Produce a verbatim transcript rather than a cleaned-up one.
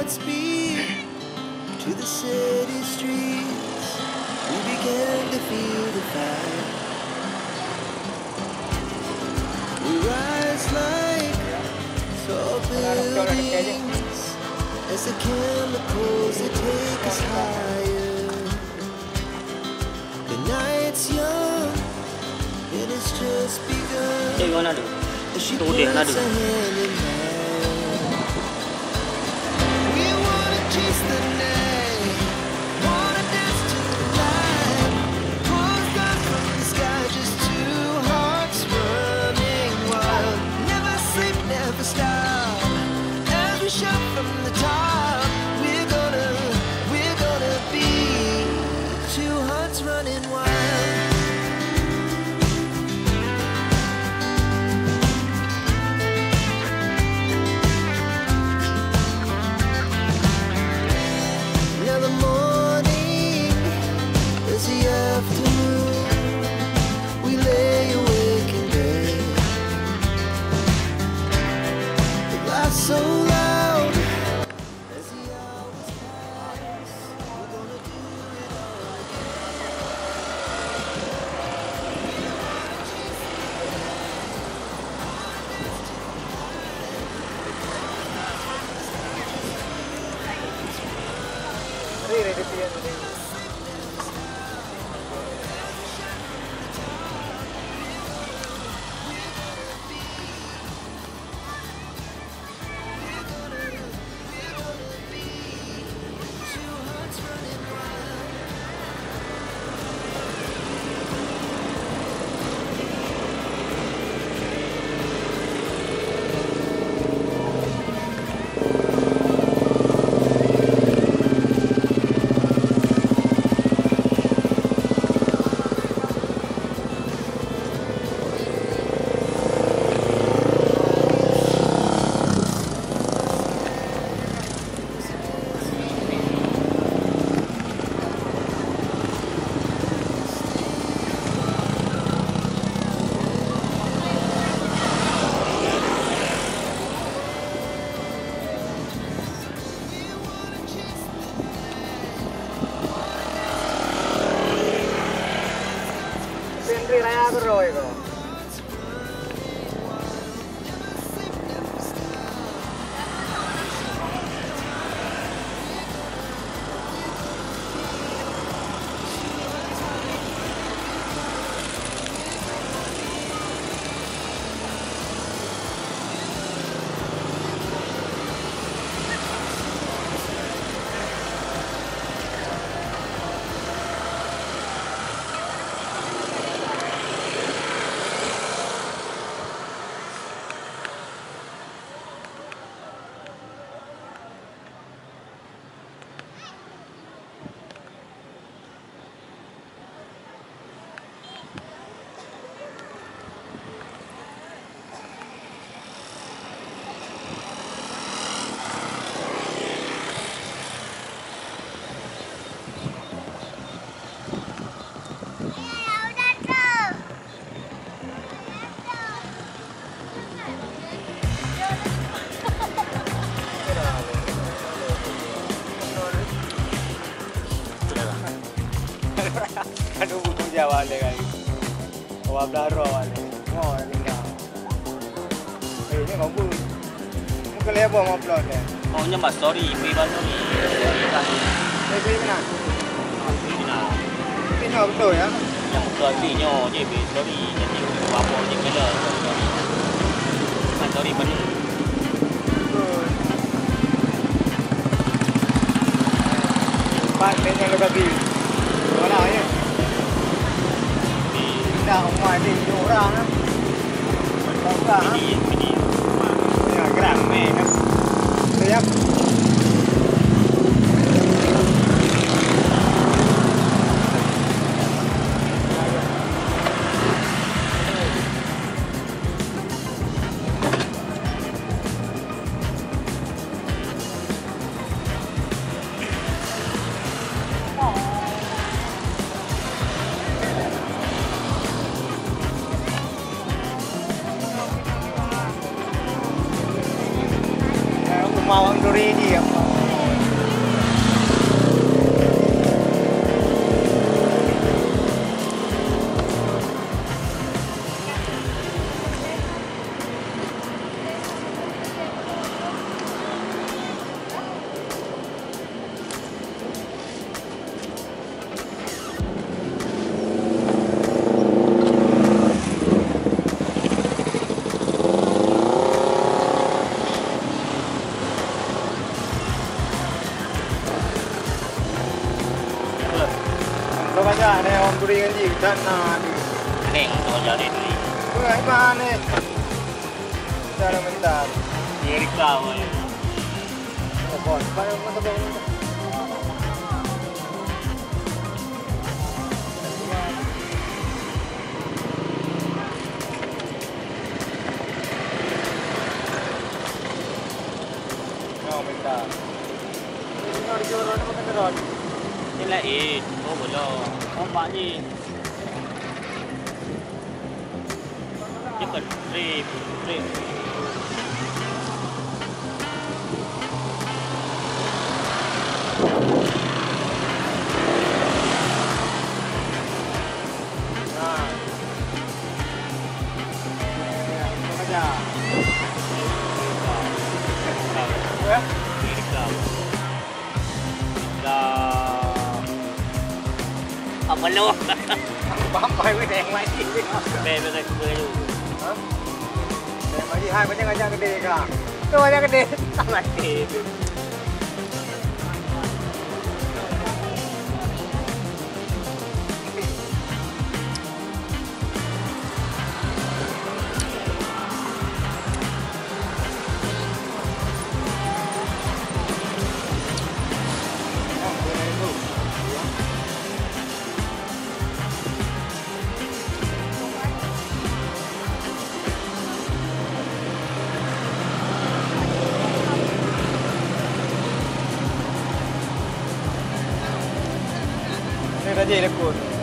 Speed to the city streets, we began to feel the fire. We rise like tall buildings as the chemicals, they take us higher. The night's young and it's just begun. Cek mana tu? As she puts her hand in mine. We wanna chase the night, wanna dance to the light. Pulls down from the sky, just two hearts running wild. Never sleep, never stop. As we shout from the top, we're gonna, we're gonna be two hearts running wild. Now the morning is the afternoon. We lay awake in bed. The laugh's so loud. Sendiri raya beroi kok. Aduh, butuh jawab dia kali. Awak belah roh awak ni. Nyoe tinggal. Eh, ni kau pun. Muka lebar mau upload dia. Oh, nyoe bak story, pergi bak story. Eh, pergi mana? Ah, pergi mana? Pergi nyoe betul ya? Yang betul pergi nyoe je, pergi story. Jadi, apa je kena story. Bukan story penuh. Betul. Empat minit lagi. Mana ya? Di dah rumah ni, orang ah. Ini, ini. Ya, gerak, meh, kan. Siap. Uma orang duri dia. Kuring ngan jih, dak na di. Neng, tu aja ni, ni. Wah, iman ni. Cara mental. Dia rika, weh. Oh, bos, barang masa bang. Nyoe minta. Nyoe di Johor ni makan terot. Ni lain. Oh, belum. Oh, mak ni. Dia kan trip, trip. Nah. Apa lo? Bampai weh, dayang mati. Bèk, bèk, bèk, bèk. Ha? Dayang mati, hai, banyak ngajak gede ka. Tu banyak gede. Mati. Ni raja lekut.